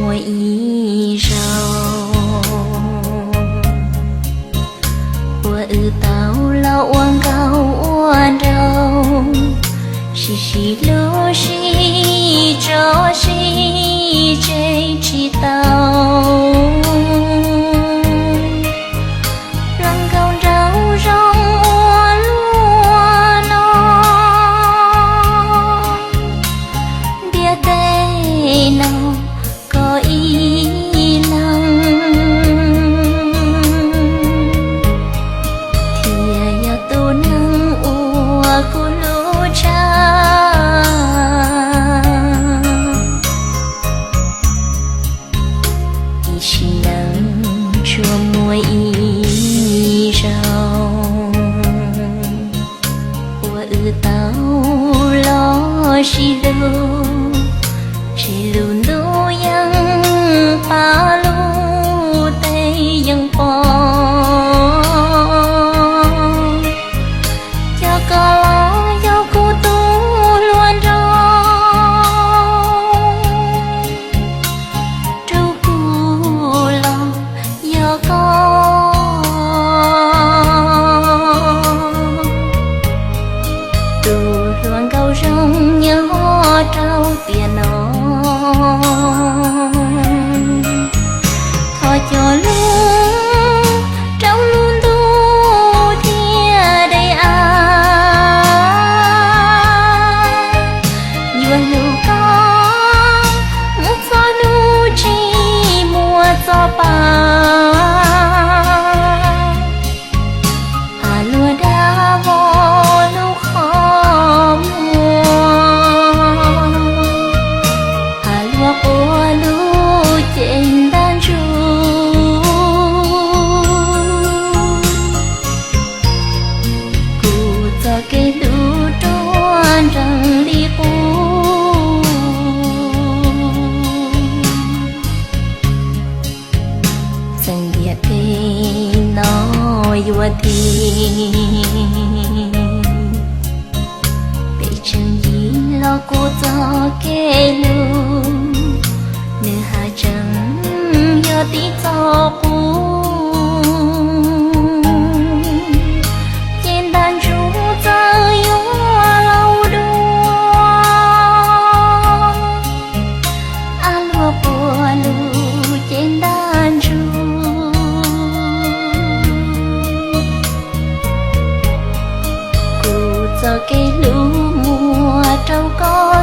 muaj ib zaug uas wb tau los ua nkauj ua nraug, sib sib hlub sib tso sib tseg tsis tau. Hluas nkauj nraug zoo ua luaj no, ntiaj teb no koj ib leeg thiaj yog tus neeg uas kuv hlub tshaj. Ib sim neej tsuas muaj ib zaug uas wb tau los sib hlub, tseg lub ntuj yeej pab lub teb yeej pom. Yog koj los yog kuv tus hluas nraug, rau kuv los yog koj tus hluas nkauj zoo nyob rau tiam no. Thov cog lus rau lub ntuj thiaj de av, yuav hlub koj mus txog hnub tsis muaj txoj pa. Av luag dag vos lub qhov muag, av luag quaj lub cev ntaj ntsug, kuv txoj kev hlub ruaj nrees li qub. Txawm ntiaj teb no yuav dim, peb tseem yim los kuv txoj kev hlub, nws haj tseem yog tib txoj qub. Ces ntaj ntsug txawm yuav laus dua, av luag quaj lub cev ntaj ntsug, kuv txoj kev hlub muab rau koj